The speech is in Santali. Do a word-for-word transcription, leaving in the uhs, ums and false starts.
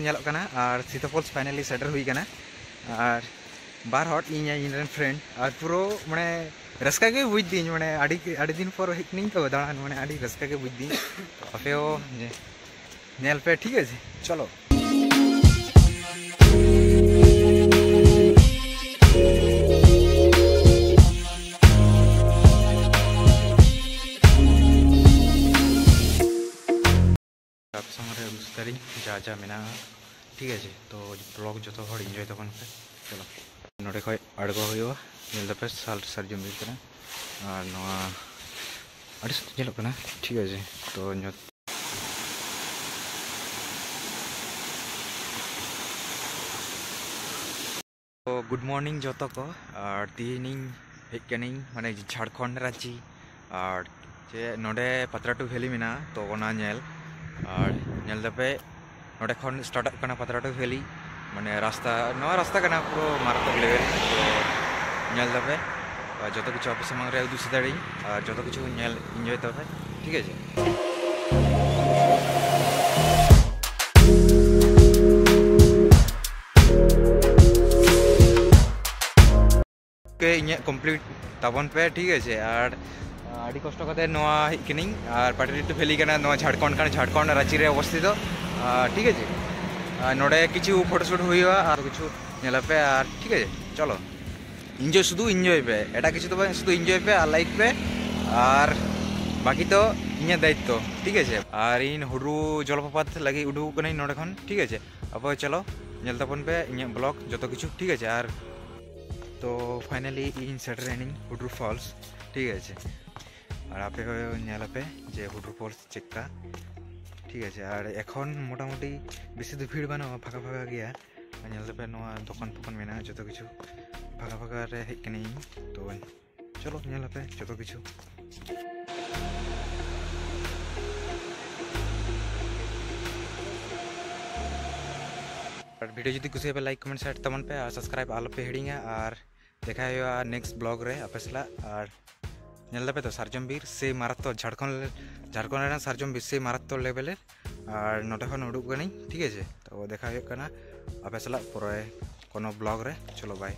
ᱧᱮᱞᱚᱜ ᱠᱟᱱᱟ ᱟᱨ ᱥᱤᱛᱟ ᱯᱷᱚᱞᱥ ᱯᱷᱟᱭᱱᱟᱞᱤ ᱥᱮᱴᱮᱨ ᱦᱩᱭ ᱠᱟᱱᱟ᱾ ᱟᱨ ᱵᱟᱨ ᱦᱚᱲ, ᱤᱧ ᱟᱨ ᱤᱧ ᱨᱮᱱ ᱯᱷᱨᱮᱱᱰ, ᱟᱨ ᱯᱩᱨᱟᱹ ᱢᱟᱱᱮ ᱨᱟᱹᱥᱠᱟᱹ ᱜᱮ ᱵᱩᱡᱽ ᱫᱤᱧ, ᱢᱟᱱᱮ ᱟᱹᱰᱤ ᱟᱹᱰᱤ ᱫᱤᱱ ᱯᱚᱨ ᱦᱮᱡ ᱠᱟᱹᱱᱟᱹᱧ ᱛᱚ ᱫᱟᱬᱟᱱ, ᱢᱟᱱᱮ ᱟᱹᱰᱤ ᱨᱟᱹᱥᱠᱟᱹ ᱜᱮ ᱵᱩᱡᱽ ᱫᱤᱧ᱾ ᱟᱯᱮ ᱦᱚᱸ ᱧᱮᱞ ᱯᱮ, ᱴᱷᱤᱠ ᱟᱪᱷᱮ? ᱪᱚᱞᱚ᱾ ᱟᱯᱮ ᱥᱟᱢᱟᱝ ᱨᱮ ᱩᱫᱩᱜ ᱥᱚᱫᱚᱨᱤᱧ ᱡᱟ ᱡᱟ ᱢᱮᱱᱟᱜᱼᱟ, ᱴᱷᱤᱠ ᱟᱪᱷᱮ? ᱛᱚ ᱵᱞᱚᱜ ᱡᱚᱛᱚ ᱦᱚᱲ ᱤᱱᱡᱚᱭ ᱛᱟᱵᱚᱱ ᱯᱮ᱾ ᱪᱚᱞᱚ, ᱱᱚᱰᱮ ᱠᱷᱚᱡ ᱟᱬᱜᱚ ᱦᱩᱭᱩᱜᱼᱟ᱾ ᱧᱮᱞ ᱫᱟᱯᱮ, ᱥᱟᱞ ᱥᱟᱨᱡᱚᱢ ᱵᱤᱨ ᱠᱟᱱᱟ᱾ ᱟᱨ ᱱᱚᱣᱟ ᱟᱹᱰᱤ ᱥᱩᱱᱫᱚᱨ ᱧᱮᱞᱚᱜ ᱠᱟᱱᱟ, ᱴᱷᱤᱠ ᱟᱪᱷᱮ? ᱛᱚ ᱧᱚ- ᱛᱚ ᱜᱩᱰ ᱢᱚᱨᱱᱤᱝ ᱡᱚᱛᱚ ᱠᱚ᱾ ᱟᱨ ᱛᱤᱦᱤᱧᱤᱧ ᱦᱮᱡ ᱠᱟᱹᱱᱟᱹᱧ ᱢᱟᱱᱮ ᱡᱷᱟᱲᱠᱷᱚᱸᱰ ᱨᱟᱸᱪᱤ, ᱟᱨ ᱪᱮᱫ ᱱᱚᱰᱮ ᱯᱟᱛᱨᱟᱴᱩ ᱵᱷᱮᱞᱤ ᱢᱮᱱᱟᱜᱼᱟ, ᱛᱚ ᱚᱱᱟ ᱧᱮᱞ᱾ ᱟᱨ ᱧᱮᱞ ᱫᱟᱯᱮ, ᱱᱚᱰᱮ ᱠᱷᱚᱱ ᱥᱴᱟᱨᱴᱚᱜ ᱠᱟᱱᱟ ᱯᱟᱛᱨᱟᱴᱩ ᱵᱷᱮᱞᱤ, ᱢᱟᱱᱮ ᱨᱟᱥᱛᱟ, ᱱᱚᱣᱟ ᱨᱟᱥᱛᱟ ᱠᱟᱱᱟ ᱯᱩᱨᱟᱹ ᱢᱟᱨᱟᱛᱚᱠ ᱞᱮᱵᱮᱞ᱾ ᱛᱚ ᱧᱮᱞ ᱫᱟᱯᱮ, ᱟᱨ ᱡᱚᱛᱚ ᱠᱤᱪᱷᱩ ᱟᱯᱮ ᱥᱟᱢᱟᱝ ᱨᱮ ᱩᱫᱩᱜ ᱥᱚᱫᱚᱨᱤᱧ, ᱟᱨ ᱡᱚᱛᱚ ᱠᱤᱪᱷᱩ ᱧᱮᱞ ᱤᱱᱡᱚᱭ ᱛᱟᱯᱮ, ᱴᱷᱤᱠ ᱟᱪᱷᱮ? ᱠᱮ ᱤᱧᱟᱹᱜ ᱠᱚᱢᱯᱞᱤᱴ ᱛᱟᱵᱚᱱ ᱯᱮ, ᱴᱷᱤᱠ ᱟᱪᱷᱮ? ᱟᱨ ᱟᱹᱰᱤ ᱠᱚᱥᱴᱚ ᱠᱟᱛᱮ ᱱᱚᱣᱟ ᱦᱮᱡ ᱠᱟᱹᱱᱟᱹᱧ᱾ ᱟᱨ ᱯᱟᱴᱟᱨᱤᱴᱩ ᱵᱷᱮᱞᱤ ᱠᱟᱱᱟ, ᱱᱚᱣᱟ ᱡᱷᱟᱲᱠᱷᱚᱸᱰ ᱠᱟᱱᱟ, ᱡᱷᱟᱲᱠᱷᱚᱸᱰ ᱨᱟᱸᱪᱤ ᱨᱮ ᱚᱵᱚᱥᱛᱷᱤᱛᱚ, ᱟᱨ ᱴᱷᱤᱠ ᱟᱪᱷᱮ? ᱟᱨ ᱱᱚᱰᱮ ᱠᱤᱪᱷᱩ ᱯᱷᱳᱴᱳ ᱥᱩᱴ ᱦᱩᱭᱩᱜᱼᱟ ᱟᱨ ᱠᱤᱪᱷᱩ ᱧᱮᱞ ᱟᱯᱮ, ᱟᱨ ᱴᱷᱤᱠ ᱟᱪᱷᱮ? ᱪᱚᱞᱚ, ᱤᱱᱡᱚᱭ, ᱥᱩᱫᱷᱩ ᱤᱱᱡᱚᱭ ᱯᱮ, ᱮᱴᱟᱜ ᱠᱤᱪᱷᱩ ᱫᱚ ᱵᱟᱝ, ᱥᱩᱫᱷᱩ ᱤᱱᱡᱚᱭ ᱯᱮ ᱟᱨ ᱞᱟᱭᱤᱠ ᱯᱮ, ᱟᱨ ᱵᱟᱠᱤ ᱫᱚ ᱤᱧᱟᱹᱜ ᱫᱟᱭᱤᱛᱛᱚ, ᱴᱷᱤᱠ ᱟᱪᱷᱮ? ᱟᱨ ᱤᱧ ᱦᱩᱰᱨᱩ ᱡᱚᱞᱚᱯᱨᱚᱯᱟᱛ ᱞᱟᱹᱜᱤᱫ ᱩᱰᱩᱠ ᱠᱟᱹᱱᱟᱹᱧ ᱱᱚᱰᱮ ᱠᱷᱚᱱ, ᱴᱷᱤᱠ ᱟᱪᱷᱮ? ᱟᱯᱮ ᱪᱚᱞᱚ, ᱧᱮᱞ ᱛᱟᱵᱚᱱ ᱯᱮ ᱤᱧᱟᱹᱜ ᱵᱞᱚᱜ ᱡᱚᱛᱚ ᱠᱤᱪᱷᱩ, ᱴᱷᱤᱠ ᱟᱪᱷᱮ? ᱟᱨ ᱛᱚ ᱯᱷᱟᱭᱱᱟᱞᱤ ᱤᱧ ᱥᱮᱴᱮᱨ ᱮᱱᱟᱹᱧ ᱦᱩᱰᱨᱩ ᱯᱷᱚᱞᱥ, ᱴᱷᱤᱠ ᱟᱪᱷᱮ? ᱟᱨ ᱟᱯᱮ ᱦᱚᱸ ᱧᱮᱞ ᱟᱯᱮ ᱡᱮ ᱦᱩᱰᱨᱩ ᱯᱷᱚᱞᱥ ᱪᱮᱫᱠᱟ, ᱴᱷᱤᱠ ᱟᱪᱷᱮ? ᱟᱨ ᱮᱠᱷᱚᱱ ᱢᱚᱴᱟᱢᱩᱴᱤ ᱵᱮᱥᱤ ᱫᱚ ᱵᱷᱤᱲ ᱵᱟᱹᱱᱩᱜᱼᱟ, ᱯᱷᱟᱸᱠᱟ ᱯᱷᱟᱸᱠᱟ ᱜᱮᱭᱟ᱾ ᱟᱨ ᱧᱮᱞ ᱫᱟᱯᱮ, ᱱᱚᱣᱟ ᱫᱚᱠᱟᱱ ᱯᱷᱚᱠᱟᱱ ᱢᱮᱱᱟᱜᱼᱟ, ᱡᱚᱛᱚ ᱠᱤᱪᱷᱩ ᱯᱷᱟᱸᱠᱟ ᱯᱷᱟᱸᱠᱟ ᱨᱮ ᱦᱮᱡ ᱠᱟᱹᱱᱟᱹᱧ ᱤᱧ᱾ ᱛᱚ ᱪᱚᱞᱚ, ᱧᱮᱞ ᱟᱯᱮ ᱡᱚᱛᱚ ᱠᱤᱪᱷᱩ᱾ ᱟᱨ ᱵᱷᱤᱰᱤᱭᱳ ᱡᱩᱫᱤ ᱠᱩᱥᱤᱭᱟᱜ ᱯᱮ, ᱞᱟᱭᱤᱠ, ᱠᱚᱢᱮᱱᱴ, ᱥᱮᱭᱟᱨ ᱛᱟᱵᱚᱱ ᱯᱮ, ᱟᱨ ᱥᱟᱵᱥᱠᱨᱟᱭᱤᱵ ᱟᱞᱚᱯᱮ ᱦᱤᱲᱤᱧᱟ᱾ ᱟᱨ ᱫᱮᱠᱷᱟ ᱦᱩᱭᱩᱜᱼᱟ ᱱᱮᱠᱥᱴ ᱵᱞᱚᱜ ᱨᱮ ᱟᱯᱮ ᱥᱟᱞᱟᱜ᱾ ᱟᱨ ᱧᱮᱞ ᱫᱟᱯᱮ ᱛᱚ, ᱥᱟᱨᱡᱚᱢ ᱵᱤᱨ ᱥᱮ ᱢᱟᱨᱟᱛᱛᱚ, ᱡᱷᱟᱲᱠᱷᱚᱸᱰ, ᱡᱷᱟᱲᱠᱷᱚᱸᱰ ᱨᱮᱱᱟᱜ ᱥᱟᱨᱡᱚᱢ ᱵᱤᱨ ᱥᱮ ᱢᱟᱨᱟᱛᱛᱚ ᱞᱮᱵᱮᱞ ᱨᱮ᱾ ᱟᱨ ᱱᱚᱰᱮ ᱠᱷᱚᱱ ᱩᱰᱩᱠ ᱠᱟᱹᱱᱟᱹᱧ, ᱴᱷᱤᱠ ᱟᱪᱷᱮ? ᱛᱚ ᱛᱚ ᱫᱮᱠᱷᱟ ᱦᱩᱭᱩᱜ ᱠᱟᱱᱟ ᱟᱯᱮ ᱥᱟᱞᱟᱜ ᱯᱚᱨᱮ ᱠᱳᱱᱳ ᱵᱞᱚᱜ ᱨᱮ᱾ ᱪᱚᱞᱚ ᱵᱟᱭ᱾